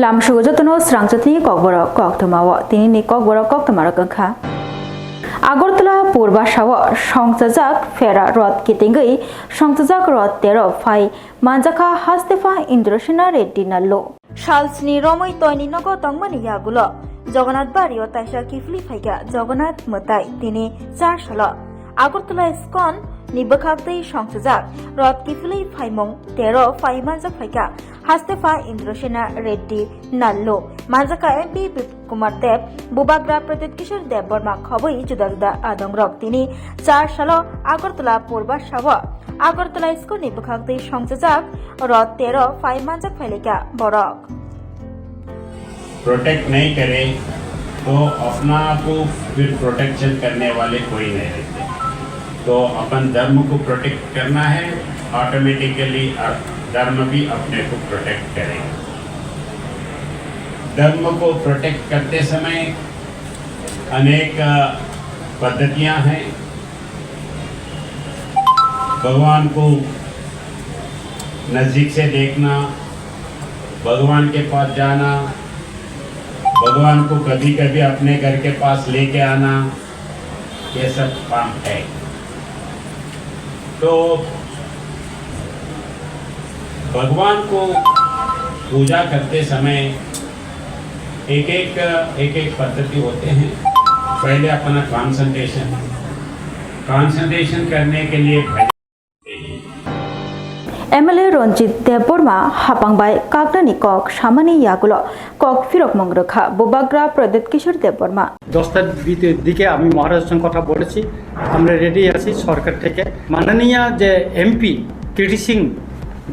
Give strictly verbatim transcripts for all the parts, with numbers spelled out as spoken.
Lamsugo jotono srangchutni kokborok koktwmao. Tinini kokborok koktwmarok wngkha. Agartala Purbasao songchajak phera rot kitingwi songchajak rot tero phai manjakha Hastepha Indrasena Reddy Nallo. Salsni romwi toini nogo tongmani yagulo Jagannath bario taisa kiphilwi phaikha Jagannath mwtai. Tini char salo Agartala ISKCON ni bwkhaktwi songchajak rot kiphilwi phaimung tero phai manjak phaikha Hastepha Indrasena Reddy Nallo, manjakha M P Kumar Deb, Bubagra Pradyut Kishore Debbarma khobwi juda juda adongrok tini char salo Agartala Purbasao Agartala ISKCON ni bwkhaktwi songchajak rot tero phai manjak phailika borok. Protect नहीं करे तो अपना को फिर प्रोटेक्शन करने वाले कोई नहीं रहते। तो अपन धर्म को प्रोटेक्ट करना है, ऑटोमेटिकली धर्म भी अपने को प्रोटेक्ट करेगा। धर्म को प्रोटेक्ट करते समय अनेक पद्धतियां हैं। भगवान को नज़दीक से देखना, भगवान के पास जाना, भगवान को कभी कभी अपने घर के पास लेके आना, ये सब काम है। तो भगवान को पूजा करते समय एक एक एक एक पद्धति होते हैं। पहले अपना कॉन्सेंट्रेशन, कॉन्सेंट्रेशन करने के लिए भजन। M L A Ranjit Debbarma hapang bai kaknani kok samani yagulo kok phirokmung rwkha Bubagra Pradyut Kishore Debbarma. দশটার ভিতরে দিকে আমি মহারাজের সঙ্গে কথা বলেছি। আমরা রেডি আছি সরকার থেকে। মাননীয় যে এমপি কৃতি সিং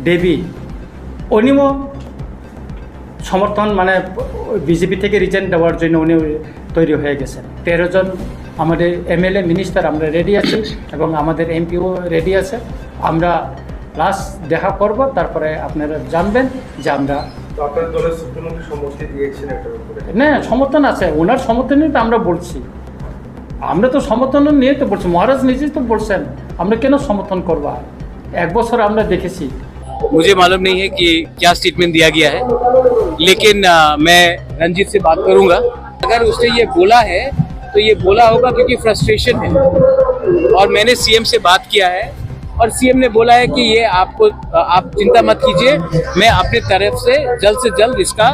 দেবী, উনিও সমর্থন, মানে, বিজেপি থেকে রিজাইন দেওয়ার জন্য উনি তৈরি হয়ে গেছেন। তেরো জন আমাদের এমএলএ, মিনিস্টার আমরা রেডি আছি এবং আমাদের এমপিও রেডি আছে। আমরা লাস্ট দেখা করব, তারপরে আপনারা জানবেন যে আমরা তো আপনার দলের সুপ্রিমোকে সম্মতি দিয়েছেন এটার উপরে। না, সমর্থন আছে, ওনার সমর্থনই তো আমরা বলছি। আমরা তো সমর্থন নিয়ে তো বলছি, মহারাজ নিজেই তো বলছেন, আমরা কেন সমর্থন করবো? আর এক বছর আমরা দেখেছি। मुझे मालूम नहीं है कि क्या स्टेटमेंट दिया गया है, लेकिन अ, मैं रंजीत से बात करूंगा। अगर उसने ये बोला है तो ये बोला होगा क्योंकि फ्रस्ट्रेशन है, और मैंने सीएम से बात किया है और सीएम ने बोला है कि ये आपको, अ, आप चिंता मत कीजिए, मैं अपने तरफ से जल्द से जल्द इसका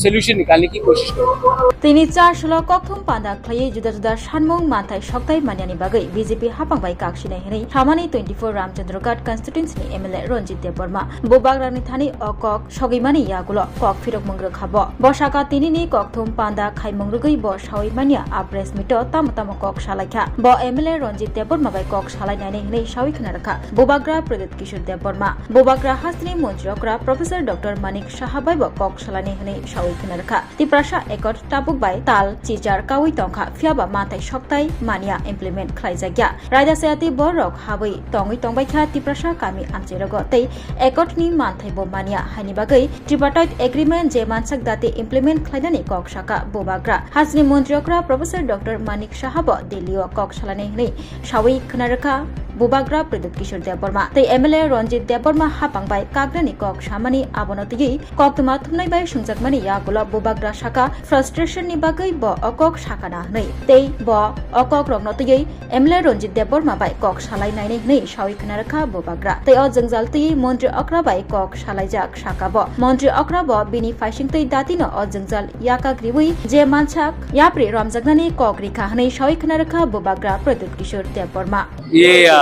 सोल्यूशन निकालने की कोशिश करूंगा। Tini char salo kokthum panda khlaiwi juda juda sanmung manthai sokthai maniani bagwi B J P hapang bai kaksinai hwnwi samani twenty four Ramchandra Ghat constituency ni M L A Ranjit Debbarma. Bubagrani thani o kok sogwimani yagulo kok phirokmung rwkha bo. Bo saka tinini kokthum panda khaimung rwgwi bo sawi manya a press meet o tamo tamo kok salaikha. Bo M L A Ranjit Debbarma bai kok salai nainai hwnwi sawi khna rwkha Bubagra Pradyut Kishore Debbarma. Bubagra hasteni montri okra Professor Doctor Manik Saha bai bo kok salainai hwnwi sawi khna rwkha. Tiprasa Accord tabuk bai tal chichar kaui tongkha, phiyaba manthai sokthai manya implement khlaijakya. Raida sayati borok habwi tongwi tongbaikha Tiprasa kami amchirogo tei Accord ni manthai bo manya, haini bagwi Tripartite Agreement je mansak dati implement khlainani kok saka Bubagra. Hasteni montri okra Professor Doctor Manik Saha bo Delhi o kok salani hwnwi sawi khna rwkha Bubagra Pradyut Kishore Debbarma tei M L A Ranjit Debbarma hapang bai kagnani kok samani abono twiwi koktwma thumnai bai swngjakmani yagulo Bubagra saka frustration ni bagwi bo o kok sakana hwnwi tei bo o kok rokno twiwi M L A Ranjit Debbarma bai kok salai nainai hwnwi sawi khna rwkha Bubagra tei o jwngjal twiwi montri okra bai kok salaijak saka bo. Montri okra bo bini phaisingtwi datino o jwngjal yakagriwi je mansak yapri romjaknani kok rikha hwnwi sawi khna rwkha Bubagra Pradyut Kishore Debbarma. ये अ,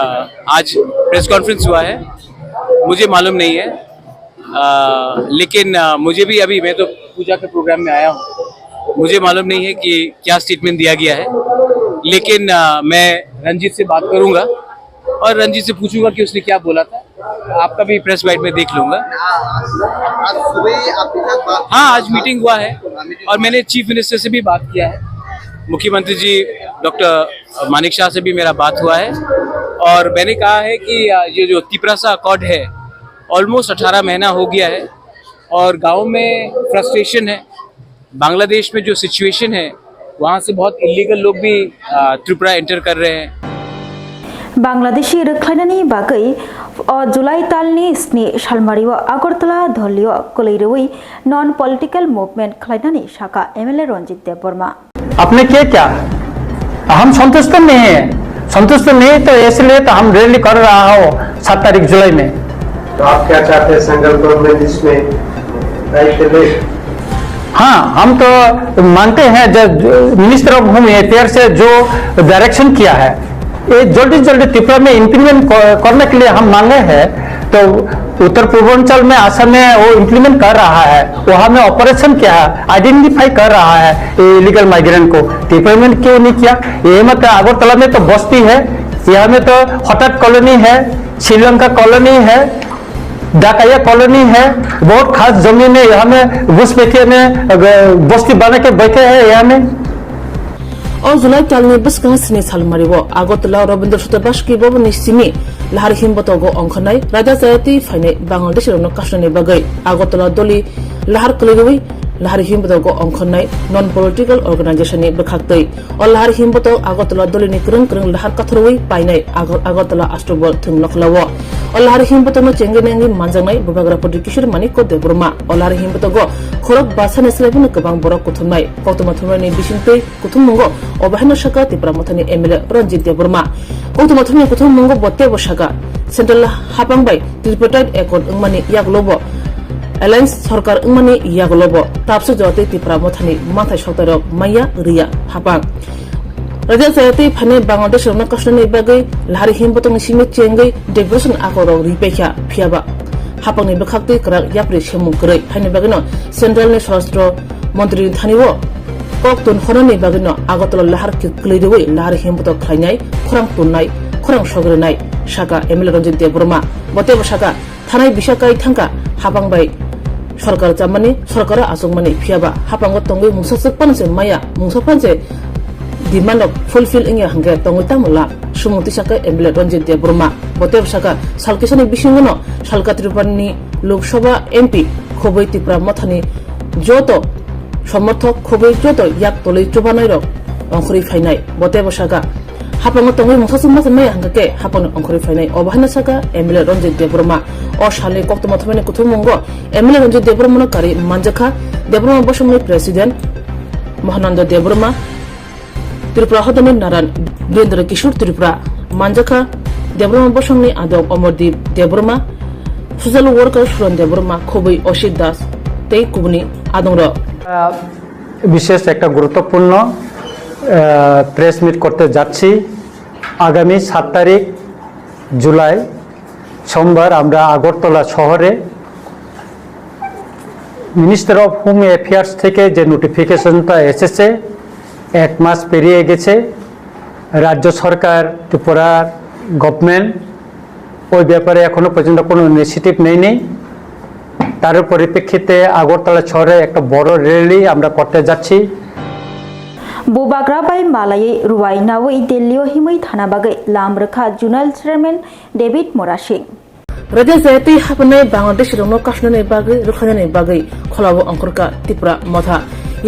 आज press conference हुआ है, मुझे मालूम नहीं है, अ, लेकिन अ, मुझे भी अभी, मैं तो पूजा के प्रोग्राम में आया हूँ, मुझे मालूम नहीं है कि क्या स्टेटमेंट दिया गया है, लेकिन अ, मैं रंजीत से बात करूंगा और रंजीत से पूछूंगा कि उसने क्या बोला था। आपका भी प्रेस बाइट में देख लूंगा। आज सुबह ही आपके साथ बात हाँ, आज मीटिंग हुआ है और मैंने चीफ मिनिस्टर से भी बात किया है, मुख्यमंत्री जी डॉक्टर मानिक शाह से भी मेरा बात हुआ है और मैंने कहा है कि अ, ये जो तिपरासा अकॉर्ड है, ऑलमोस्ट अठारह महीना हो गया है और गाँव में फ्रस्ट्रेशन है। बांग्लादेश में जो सिचुएशन है, वहाँ से बहुत इलीगल लोग भी अ, त्रिपुरा एंटर कर रहे हैं। Bangladeshi rwkhlainani bagwi O July talni sni salmario Agartala dholio kwlwi rwui non political movement khlainani sakha M L A Ranjit Debbarma. आपने किया क्या? हम संतुष्ट नहीं है। संतुष्ट नहीं तो इसलिए तो हम रैली कर रहा हो सात तारीख जुलाई में। तो आप क्या चाहते हैं, सेंट्रल गवर्नमेंट इसमें दायित्व ले? हाँ, हम तो मानते हैं जो मिनिस्टर ऑफ होम अफेयर से जो डायरेक्शन किया है, ये जल्दी जल्दी त्रिपुरा में इम्प्लीमेंट करने के लिए हम मांगे हैं। तो उत्तर पूर्वांचल में, असम में वो इम्प्लीमेंट कर रहा है, वहाँ में ऑपरेशन क्या है, आइडेंटिफाई कर रहा है इलीगल माइग्रेंट को, त्रिपुरा में क्यों नहीं किया? ये मत, अगरतला में तो बस्ती है, यहाँ में तो हॉटेट कॉलोनी है, श्रीलंका कॉलोनी है, डाकाया कॉलोनी है, बहुत खास जमीन है, यहाँ में घुसपैठिया में अ, बस्ती बना के बैठे हैं यहाँ में। O July talni bwskang sini salmario Agartala Rabindra Suta Basuki Bhavan ni simi Lahar Himbotogo ongkhornai Raja Jayati phainai Bangladesh rokno kasnani bagwi Agartala doli lahar kwlwi rwui Lahar Himbotogo ongkhornai non political organization ni bwkhaktwi. O Lahar Himbotok Agartala dolini kwrwng kwrwng lahar kathorwi painai Agar-, Agartala Astobol thwng nokhlao. O Lahar Himbotokno chengwi nengwi manjaknai Bubagra Poti Kishore Manikya Debbarma. O Lahar Himbotogo khorok bwsani slai phano kwbang borok kuthumnai. Koktwma thumnaini bisingtwi kuthummungo obo haino sakha Tipra Mothani M L A Ranjit Debbarma. Koktwma thumnai kuthummungo bo teibo sakha, Central hapang bai Tripartite Accord wngmani yagulobo, Alliance sorkar wngmani yagulobo tabswk jora tei Tipra Mothani manthai soktairok manya rwya hapang. Raja Jayati phainai Bangladesh rokno kasnani bagwi Lahar Himbotokni simi chengwi decoration akorok ripaikha, phiyaba hapangni bwkhaktwi kwrak yapri semung kwrwi. Haini bagwino Central ni Swarashtra Montri ni thani o kok tun hornani bagwino Agartala lahar kwlwi rwui Lahar Himbotok khlainai, khorang tunnai, khorang sogrinai, sakha M L A Ranjit Debbarma. Bo teibo sakha, thanai bisa kai thangkha, hapang bai sorkar chamani, sorkaro achukmani, phiyaba hapango tongwi mungsa swk phano se maya, mungsa phano se demand rok fulfill wngya hwnkhe tongwi tamo la, sumung tisa khe M L A Ranjit Debbarma. Bo teibo sakha, sal kisani bisingono salka Tripurani Lok Sabha M P khobwi Tipra Mothani joto somorthok khobwi joto yak tolwi chubanairok ongkhorwi phainai. Bo teibo sakha, hapango tongwi mungsa swk masa maya hwnkhe hapangno ongkhorwi phainai. Obo haino sakha M L A Ranjit Debbarma. O salni koktwma thumnaini kuthummungo M L A Ranjit Debbarmano karwi manjakha Debbarma bosongni President Mahananda Debbarma, Tripura hodani Naran Birendra Kishore Tripura, manjakha Debbarma bosongni adong Omordeep Debbarma, social worker Suran Debbarma, khobwi Oshik Das tei kubuni adongrok. বিশেষ একটা গুরুত্বপূর্ণ press meet করতে যাচ্ছি। আগামী সাত তারিখ জুলাই, সোমবার, আমরা আগরতলা শহরে মিনিস্টার অফ হোম অ্যাফেয়ার্স থেকে যে নোটিফিকেশনটা এসেছে, এক মাস পেরিয়ে গেছে। রাজ্য সরকার, ত্রিপুরার গভর্নমেন্ট ওই ব্যাপারে এখনো পর্যন্ত কোনো ইনিশিয়েটিভ নেয়নি। তার পরিপ্রেক্ষিতে আগরতলা শহরে একটা বড় র্যালি আমরা করতে যাচ্ছি। Bubagra bai malaiwi ruwai nawi Delhi o himwi thana bagwi lam rwkha Zonal Chairman David Murasing. Raja Jayati hapnai Bangladesh rokno kasnani bagwi rwkhainani bagwi kholao ongkhorkha Tipra Motha.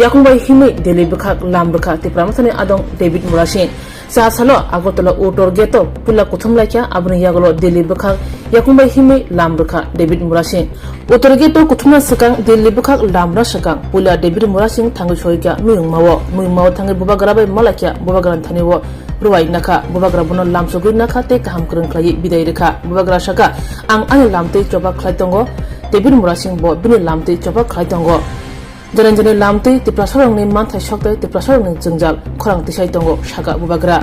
Yakung bai himwi Delhi bwkhak lam rwkha Tipra Mothani adong David Murasing. Cha salo Agartala Uttor Gate o puila kuthum laikha, aboni yagulo Delhi bwkhak yakung bai himwi lam rwkha David Murasing. Uttor Gate o kuthumna swkang Delhi bwkhak lamna swkang puila David Murasing thangwi soikha Miyungmao. Miyungmao thangwi Bubagra bai malaikha, Bubagra ni thani o rwai nakha. Bubagra bono lamsogwi nakha tei kaham kwrwng khlaiwi bidai rwkha. Bubagra sakha, "Ang ani lamtwi choba khlai tongo, David Murasing bo bini lamtwi choba khlai tongo. Jani jani lamtwi Tiprasarokni manthai soktai Tiprasarokni jwngjal khorang tisai tongo," sakha Bubagra.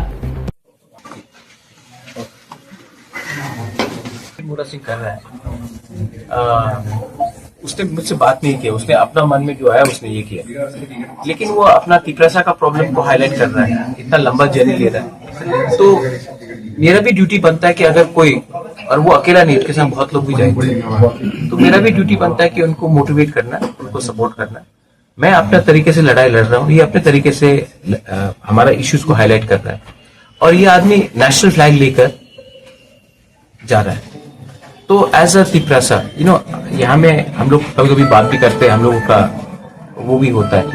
बुरा सिंह कर रहा है। अ, उसने मुझसे बात नहीं किया, उसने अपना मन में जो आया उसने ये किया, लेकिन वो अपना तिपरासा का प्रॉब्लम को हाईलाइट कर रहा है, इतना लंबा जर्नी ले रहा है। तो मेरा भी ड्यूटी बनता है कि अगर कोई, और वो अकेला नहीं, उसके साथ बहुत लोग भी जाएंगे, तो मेरा भी ड्यूटी बनता है कि उनको मोटिवेट करना, उनको सपोर्ट करना। मैं अपने तरीके से लड़ाई लड़ रहा हूँ, ये अपने तरीके से, अ, हमारा इश्यूज को हाईलाइट कर रहा है। और ये आदमी नेशनल फ्लैग लेकर जा रहा है। तो as a Tiprasa, you know, यहाँ में हम लोग कभी कभी बात भी करते हैं, हम लोगों का वो भी होता है,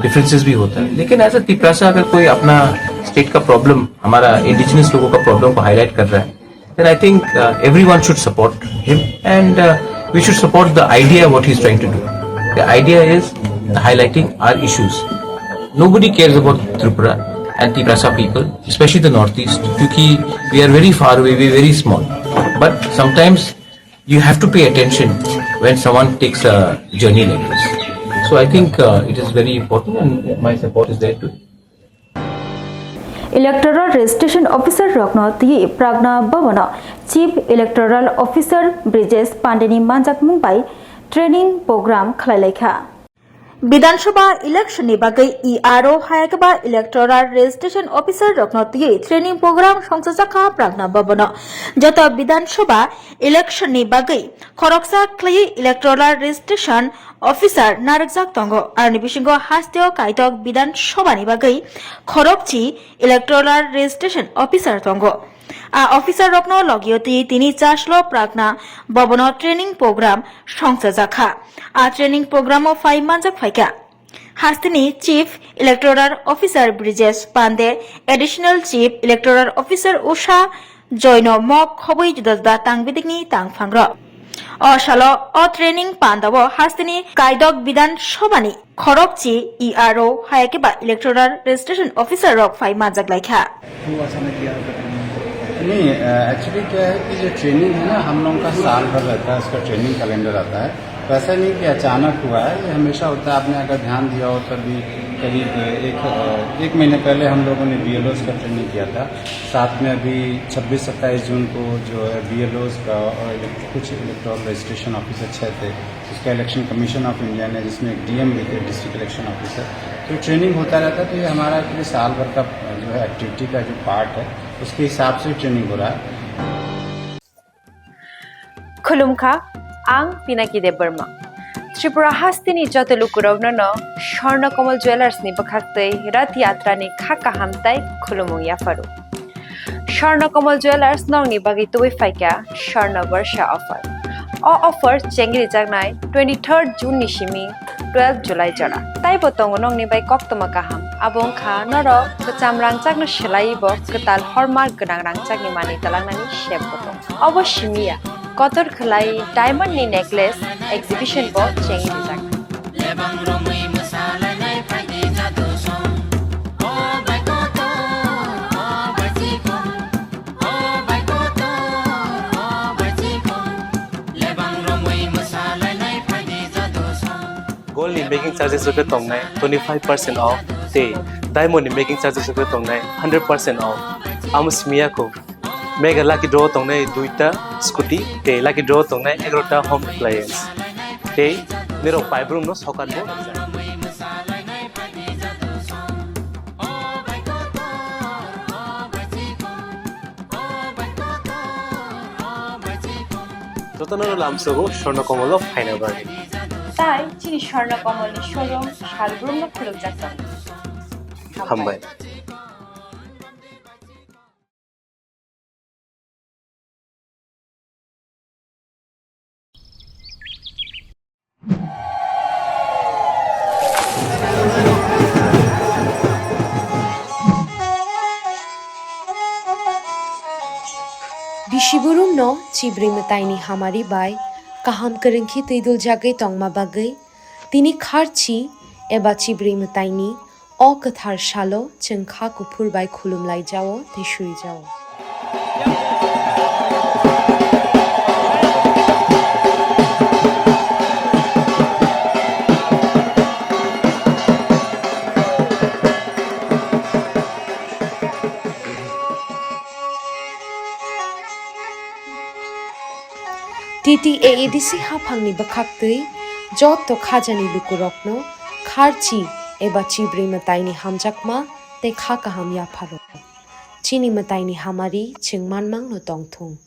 डिफरेंसेस भी होता है, लेकिन एज अ तिपरासा अगर कोई अपना स्टेट का प्रॉब्लम, हमारा इंडिजिनस लोगों का प्रॉब्लम को हाईलाइट कर रहा है, then I think uh, everyone should support him, and uh, we should support the idea what he's trying to do. The idea is highlighting our issues. Nobody cares about Tripura and Tiprasa people, especially the Northeast, because we are very far away, we are very small. But sometimes you have to pay attention when someone takes a journey like this. So I think uh, it is very important, and my support is there too. Electoral Registration Officer rokno twi Pragna Bhavan o Chief Electoral Officer Brijesh Pandeni manjakmung bai training program khlai laikha. Bidhan Sabha election ni bagwi E R O hayakhe ba Electoral Registration Officer rokno twi training program songchajakha Pragna Bhavan o. Joto Bidhan Sabha election ni bagwi khoroksa khlaiwi Electoral Registration Officer narwkjak tongo. Aroni bisingo hasteo kaitok Bidhan Sabha ni bagwi khorokchi Electoral Registration Officer tongo. A officer rokno logio twi tini chaslo Pragna Bhavan o training program songchajakha. A training program o phai manjak phaikha. Hasteni Chief Electoral Officer Brijesh Pande, Additional Chief Electoral Officer Usha Joino mok khobwi juda juda tang bidikni tang phangrok. O salo o training pandao hasteni kaidok Bidhan Sabhani khorokchi E R O hayakhe ba Electoral Registration Officer rok phai manjak laikha. नहीं, एक्चुअली क्या है कि जो ट्रेनिंग है ना, हम लोगों का साल भर रहता है, उसका ट्रेनिंग कैलेंडर आता है। तो ऐसा नहीं कि अचानक हुआ है, ये हमेशा होता है। आपने अगर ध्यान दिया हो, तभी करीब एक एक महीने पहले हम लोगों ने बीएलओज़ का ट्रेनिंग किया था। साथ में अभी छब्बीस सत्ताईस जून को जो है बीएलओज़ का और इलेक्ट- कुछ इलेक्टोरल रजिस्ट्रेशन ऑफिसर छः थे, उसका इलेक्शन कमीशन ऑफ इंडिया ने, जिसमें एक डीएम भी थे, डिस्ट्रिक्ट इलेक्शन ऑफिसर। तो ट्रेनिंग होता रहता है। तो ये हमारा एक्चुअली साल भर का जो है एक्टिविटी का जो पार्ट है, उसके हिसाब से ट्रेनिंग हो रहा है। Khulumkha, ang Pinaki Debbarma. Tripura hasteni joto lukurokno no Swarna Kamal Jewellers ni bwkhaktwi Rath Yatra ni kha kaham tai khulumung yapharu. Swarna Kamal Jewellers nokni bagwi tubui phaikha Swarna Barsha offer. O offer chengri jaknai twenty-third June ni simi twelve July jora. Taibo tongo nokni bai koktwma kaham. Abo wngkha norok kwcham rangchakno swlaiwi bo kwtal hallmark gwnang rangchakni manwi twlangnani sep bo tongo. Obo simi ya, kotor khwlai diamond ni necklace exhibition bo chengwi rijak. Gold ni making charges rok khe tongnai twenty five percent off tei diamond ni making charges rok khe tongnai hundred percent off. Amo simi ya kho. Mega lucky draw tongnai duita scooty tei lucky draw tongnai egarota home appliance. Tei nirok paibrumno sokat bo. Jotono lamsogo Swarna Kamal o phaina bagwi. Tai chini Swarna Kamal ni showroom salbrumno khulukjak tongo. Hambai. Bisiburumno chibrwi mwtaini hamari bai kaham kwrwngkhe twiduljagwi tongma bagwi tini kharchi eba chibrwi mwtaini o kwthar salo chwng kha kuphur bai khulumlaijao tei suijao. T T A A D C haphangni bwkhaktwi joto khajani lukurokno kharchi eba chibrwi mwtaini hamjakma tei kha kaham yapharo. Chini mwtaini hamari chwng manmangno tongthung.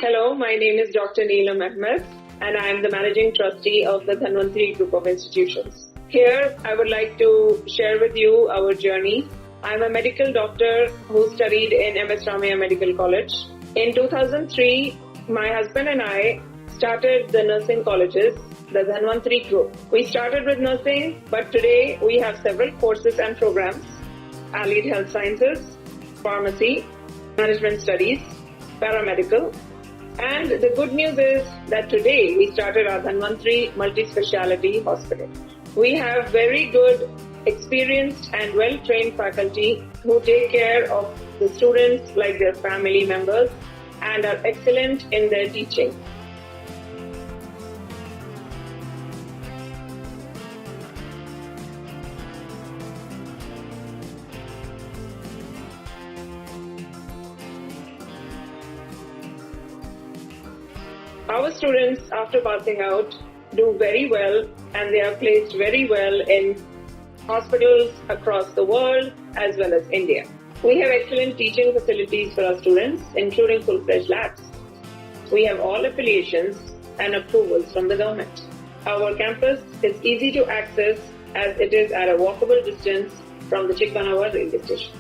Hello, my name is Doctor Neelam Ahmed, and I am the Managing Trustee of the Dhanvantri Group of Institutions. Here, I would like to share with you our journey. I am a medical doctor who studied in M S Ramaiah Medical College. In two thousand three, my husband and I started the nursing colleges. The Dhanvantri Group. We started with nursing, but today we have several courses and programs: allied health sciences, pharmacy, management studies, paramedical. And the good news is that today we started our Dhanvantri Multi-Speciality Hospital. We have very good, experienced and well-trained faculty who take care of the students like their family members and are excellent in their teaching. Our students, after passing out, do very well, and they are placed very well in hospitals across the world as well as India. We have excellent teaching facilities for our students, including full-fledged labs. We have all affiliations and approvals from the government. Our campus is easy to access as it is at a walkable distance from the Chikmanawa railway station.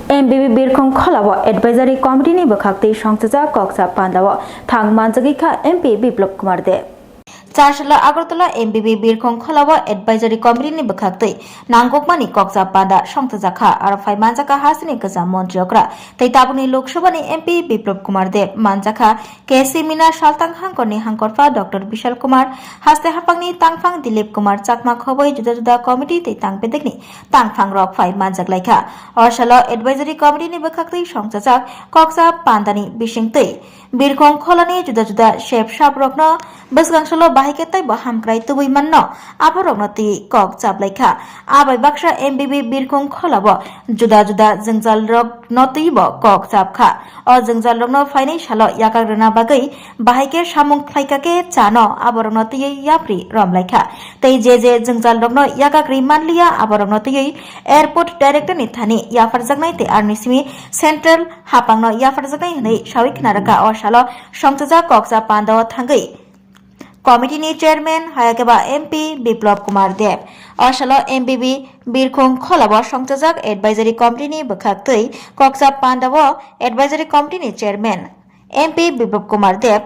M B B Birkhong Kholao Advisory Committee ni bwkhaktwi songchajak koksa pandao thang manjagwi kha M P Biplab Kumar Deb. Chasalo Agartala M B B Birkhong Kholao Advisory Committee ni bwkhaktwi nangkukmani koksa panda songchajak kha, aro phai manjak kha hasteni kwcham montri okra tei tabukni Lok Sabha ni M P Biplab Kumar Deb, manjak kha K C Mina, saltang hangkorni hangkorpha Doctor Bishal Kumar, haste haphangni tangphang Dilip Kumar Chakma khoboi juda juda committee tei tang bedekni tangphangrok phai manjak lai kha. O salo Advisory Committee ni bwkhaktwi songchajak koksa pandani bisingtwi Birkhong Kholani juda juda sep saprokno bwskang salo bahai khe teibo hamkrai tubui manno, aborokno twi kok chap lai kha. A bai baksa M B B Birkhong Kholao juda juda jwngjalrokno twibo kok chap kha. O jwngjalrokno phainai salo yakak rwna bagwi bahai khe samung khlai kha khe chano aborokno twiwi yapri rom lai kha. Tei je je jwngjalrokno yakak rwi man liya, aborokno twiwi Airport Director ni thani yapharjaknai tei aroni simi Central haphangno yapharjaknai hwnwi sawi khna rwkha. O salo songchajak koksa pandao thangwi committee ni chairman hayakhe ba M P Biplab Kumar Deb. O salo M B B Birkhong Kholao songchajak Advisory Committee ni bwkhaktwi koksa pandao Advisory Committee ni chairman M P Biplab Kumar Deb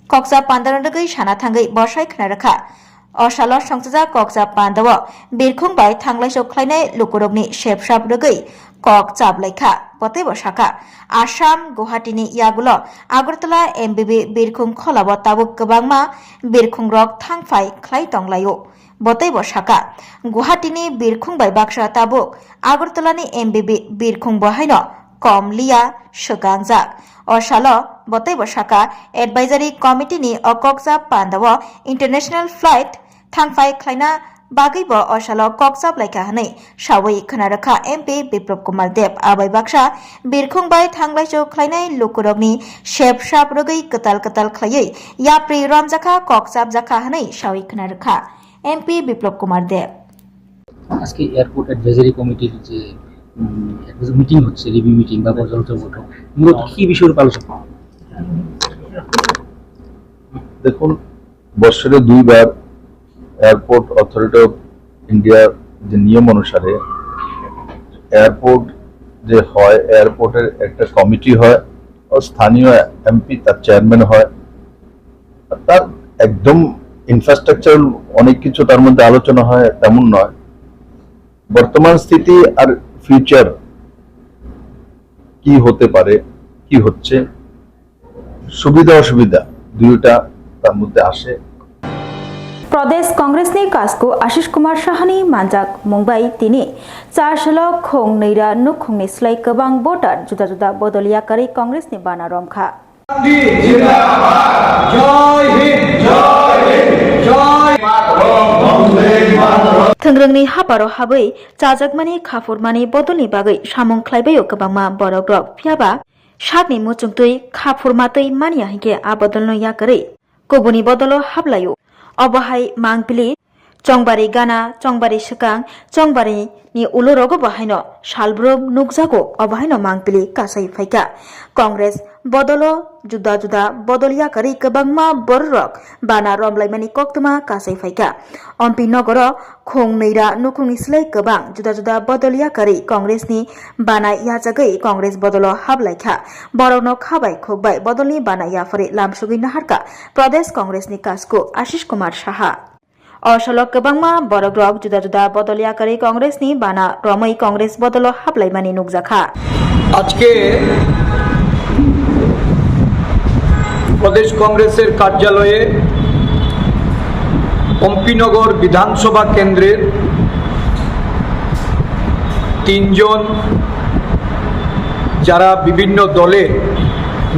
koksa pandano rwgwi sana thangwi bosai khna rwkha. O salo songchajak koksa pandao Birkhong bai thanglaiso khlainai lukurokni sepsap rwgwi kok chap lai kha. Boteibo sakha, Assam Guwahati ni yagulo Agartala M B B Birkhong Kholao tabuk kwbangma birkhongrok thangphai khlai tong laio. Boteibo sakha, Guwahati ni birkhong bai baksa tabuk Agartala ni M B B birkhong bo haino kom liya swkangjak. O salo boteibo sakha, Advisory Committee ni o koksa pandao international flight thangphai khlaina bagwibo o salo kok chap lai kha hwnwi sawi khna rwkha M P Biplab Kumar Deb. A bai baksa birkhong bai thanglaiso khlainai lukurokni sepsap rwgwi kwtal kwtal khlaiwi yapri romjakha, kok chapjakha hwnwi sawi khna rwkha M P Biplab Kumar Deb. আজকে airport advisory কমিটির যে, উম, advisory meeting হচ্ছে, review meeting বা পর্যালোচনা বৈঠক, মূলত কি বিষয়ের উপর আলোচনা? দেখুন, বছরে দুইবার এয়ারপোর্ট অথরিটি অফ ইন্ডিয়ার যে নিয়ম অনুসারে এয়ারপোর্ট যে হয়, এয়ারপোর্টের একটা কমিটি হয়, ও স্থানীয় এমপি তার চেয়ারম্যান হয়। তার একদম ইনফ্রাস্ট্রাকচার অনেক কিছু তার মধ্যে আলোচনা হয়, তেমন নয়। বর্তমান স্থিতি আর ফিউচার কি হতে পারে, কি হচ্ছে, সুবিধা অসুবিধা দুইটা তার মধ্যে আসে। Pradesh Congress ni kasku Ashish Kumar Saha ni manjak mung bai tini chasalo khong nwi ra nukhung ni slai kwbang voter juda juda bodol yakarwi Congress ni bana romkha. Jindabad! Jai Hind! Jai Hind! Jai! Rwngni haparo habwi chajakmani khaphurmani bodolni bagwi samung khlaibaio kwbangma borokrok, phiyaba sakni muchungtwi khaphurmatwi manya hinkhe a bodolno yakarwi kubuni bodolo hablaio. Obo hai mangpili chongbari gana, chongbari swkang, chongbari ni ulo rogo bo haino salbrum nukjago, obo haino mangpili kasai phaikha. Congress bodolo juda juda bodol yakarwi kwbangma bororok bana romlaimani koktwma kasai phaikha. Ompi nogoro khong nwi ra nukhungni slai kwbang juda juda bodol yakarwi Congress ni bana yachagwi Congress bodolo hablaikha. Borokno khabai khukbai bodolni bana yapharwi lamsugwi naharkha Pradesh Congress ni kasku Ashish Kumar Saha. O salo kwbangma borokrok juda juda bodol yakarwi Congress ni bana romwi Congress bodolo hablaimani nukjakha. আজকে প্রদেশ কংগ্রেসের কার্যালয়ে অম্পিনগর বিধানসভা কেন্দ্রের তিনজন, যারা বিভিন্ন দলের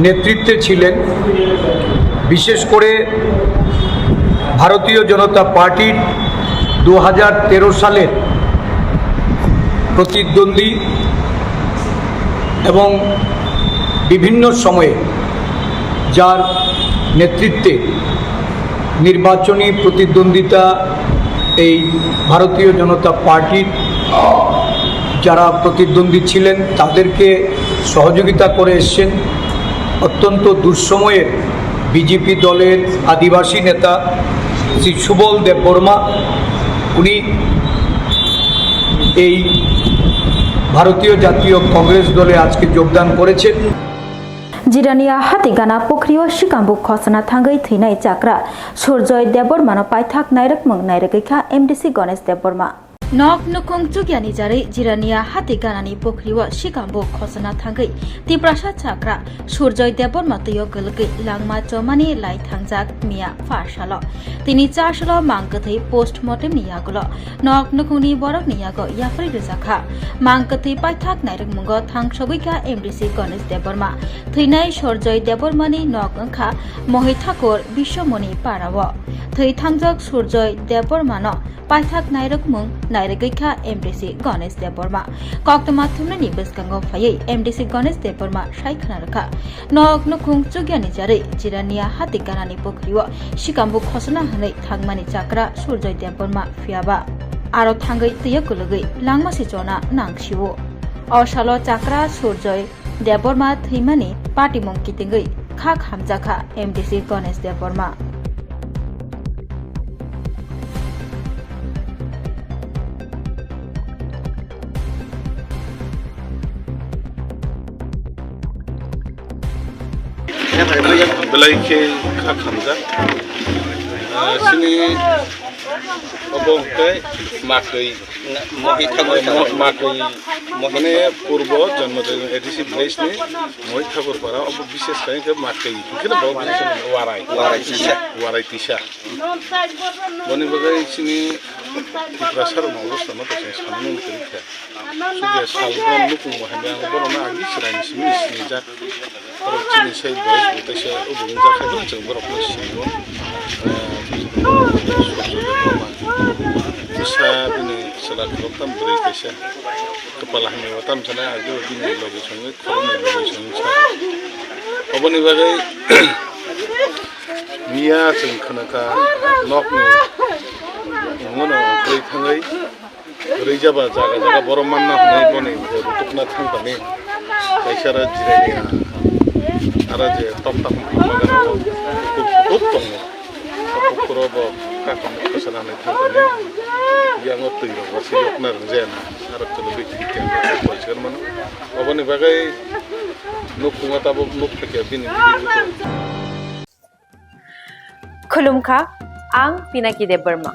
নেতৃত্বে ছিলেন, বিশেষ করে ভারতীয় জনতা পার্টির দু হাজার তেরো সালের প্রতিদ্বন্দ্বী এবং বিভিন্ন সময়ে যার নেতৃত্বে নির্বাচনী প্রতিদ্বন্দ্বিতা এই ভারতীয় জনতা পার্টির যারা প্রতিদ্বন্দ্বী ছিলেন, তাদেরকে সহযোগিতা করে এসছেন। অত্যন্ত দুঃসময়ে বিজেপি দলের আদিবাসী নেতা শ্রী সুবল দেববর্মা, উনি এই ভারতীয় জাতীয় কংগ্রেস দলে আজকে যোগদান করেছেন। Jirania hati gana pukhrio sikambuk khosna thangwi thwinai chakra Surjoy Debbarmano paithak nairwkmung nairwgwi kha M D C Ganesh Debbarma. Nok nukhung chukyani jarwi Jirania hati ganani pukhrio sikambuk khosna thangwi Tiprasa chakra Surjoy Debbarma twio gwlwgwi langma chomani lai thangjak miya phar salo. Tini chasalo mang kwthwi post mortemni yagulo nok nukhungni borokni yago yapharwi rwjakha. Mang kwthwi paithak nairwkmungo thangsogwi kha M D C Ganesh Debbarma. Thwinai Surjoy Debbarmani nok wngkha Mohithakur Biswamoni parao. Thwi thangjak Surjoy Debbarmano paithak nairwkmung nairwgwi kha M D C Ganesh Debbarma. Koktwma thumnani bwskango phaiwi M D C Ganesh Debbarma sai khna rwkha. Nok nukhung chukyani jarwi Jirania hati ganani pukhrio sikambuk khosna hwnwi thangmani chakra Surjoy Debbarma phiyaba aro thangwi twiyo kwlwgwi langma si chona nangsio. O salo chakra Surjoy Debbarma thwimani patimung kitingwi khak hamjakha M D C Ganesh Debbarma. Belai khe khak hamjak. Ah, chini obo hwnkhe Makwi. Mohithakur. Mo-, Makwi. Mane purbo Janmajaya A D C village ni Mohithakur para, obo bishes khe Makwi. Hwnkhe bo bishes Warai. Warai tisa. Warai tisa. Boni bagwi chini Tiprasa rokni obostha no to chwng sanmung kwrwi kha. Sugya salbrum nukhung bo hamya ang borokno agi chwraini simi sinijak. Borok chini sai boys bo teisa obo wngjakha, chwng borokno singo. Bwsa bini chwla khoroktham bwrwi kaisa. Kwpal hamya o tamo sanai agi o bini logi songwi khoroknwi logi songsa. Oboni bagwi miya chwng khwnakha nokni wngmano ongkhorwi thangwi. Rwjaba jaga jaga borok manna hwnwi boni rutukna thangkani kaisa ra jirani ha. Ara je tok tak bagan o kutuk kutuk tongo. Kutuk kuro bo kakam khasana hwnwi thangkani. Yango twi rok bo se yokna rwngjaya na. Ara chwlwi twi twi twi twi twi mano. Oboni bagwi nuk kunga tabuk nuk thakya bini bini buto. Khulumkha, ang Pinaki Debbarma.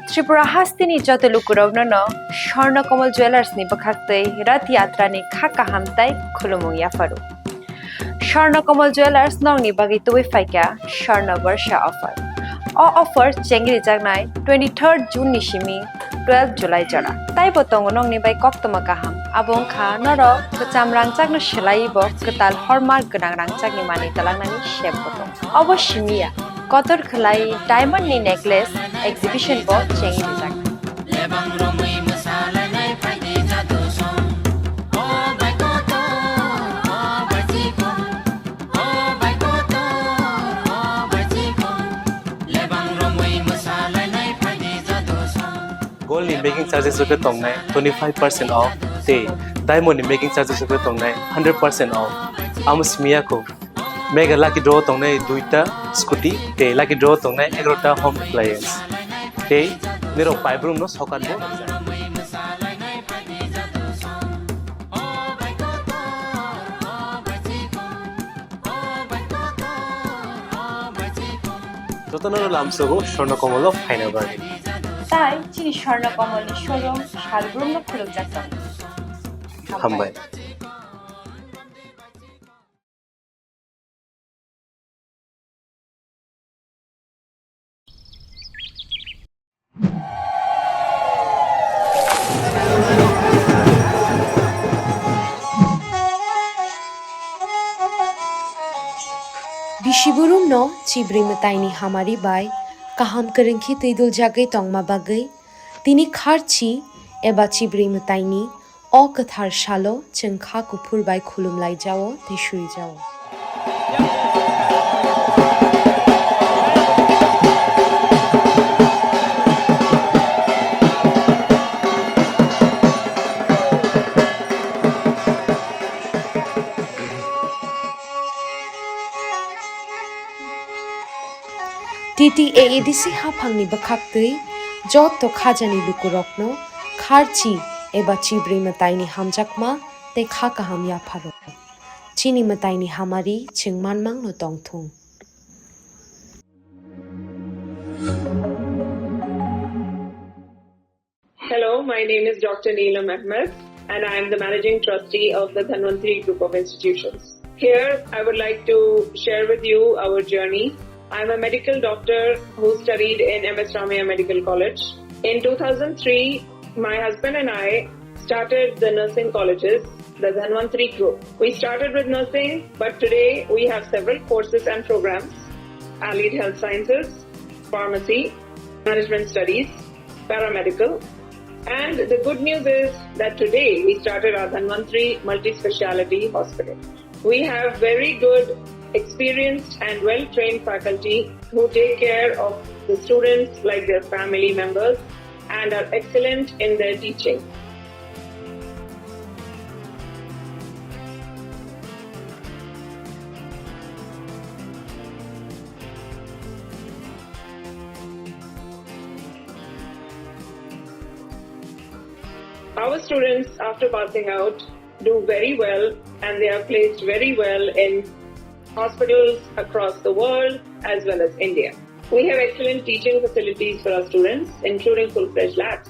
Tripura hasteni joto lukurokno no Swarna Kamal Jewellers ni bwkhaktwi Rath Yatra ni kha kaham tai khulumung yapharu. Swarna Kamal Jewellers nokni bagwi tubui phaikha Swarna Barsha offer. O offer chengrijaknai twenty-third June ni simi twelve July jora. Taibo tongo nokni bai koktwma kaham. Abo wngkha norok kwcham rangchakno swlaiwi bo kwtal hallmark gwnang rangchakni manwi twlangnani sep bo tongo. Obo simi ya, kotor khwlai diamond ni necklace exhibition bo chengwi rijak. Gold ni making charges rok tongnai twenty five percent off, tei diamond ni making charges rok tongnai hundred percent off. Amo simi ya kho, mega lucky draw tongnai duita scooty, tei lucky draw tongnai egarota home appliance. Tei nirok paibrum no sokat bo. Jotono lamsogo Swarna Komolo phaina bagwi. Tai chini Swarna Komolni showroom salbrumno khulukjak tongo. Hambai. Bisi burumno chibrwi mwtaini hamari bai kaham kwrwngkhe twiduljagwi tongma bagwi tini kharchi eba chibrwi mwtaini o kwthar salo chwng kha kuphur bai khulumlaijao tei suijao. T T A A D C haphangni bwkhaktwi joto khajani lukurokno kharchi eba chibrwi mwtaini hamjakma tei kha kaham yapharok. Chini mwtaini hamari chwng manmangno tongthung. Hello, my name is Doctor Neelam Ahmed, and I am the Managing Trustee of the Dhanvantri Group of Institutions. Here, I would like to share with you our journey. I'm a medical doctor who studied in M S Ramaiah Medical College. In two thousand three, my husband and I started the nursing colleges, the Dhanvantri Group. We started with nursing, but today we have several courses and programs: allied health sciences, pharmacy, management studies, paramedical. And the good news is that today we started our Dhanvantri Multi-Speciality Hospital. We have very good, experienced and well-trained faculty who take care of the students like their family members and are excellent in their teaching. Our students, after passing out, do very well and they are placed very well in hospitals across the world as well as India. We have excellent teaching facilities for our students, including full-fledged labs.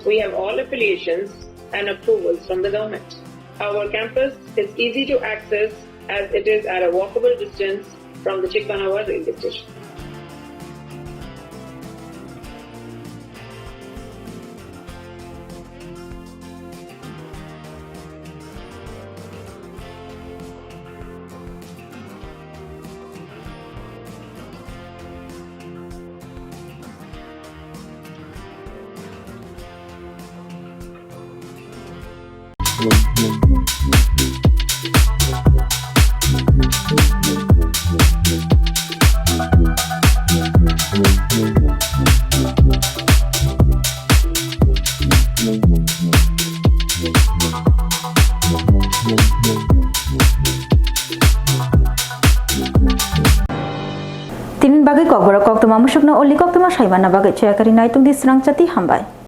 We have all affiliations and approvals from the government. Our campus is easy to access as it is at a walkable distance from the Chikmanawa railway station. Tini bagwi kokborok koktwma musukno uli koktwma saimanna bagwi chayakari naitung di srang chati hambai.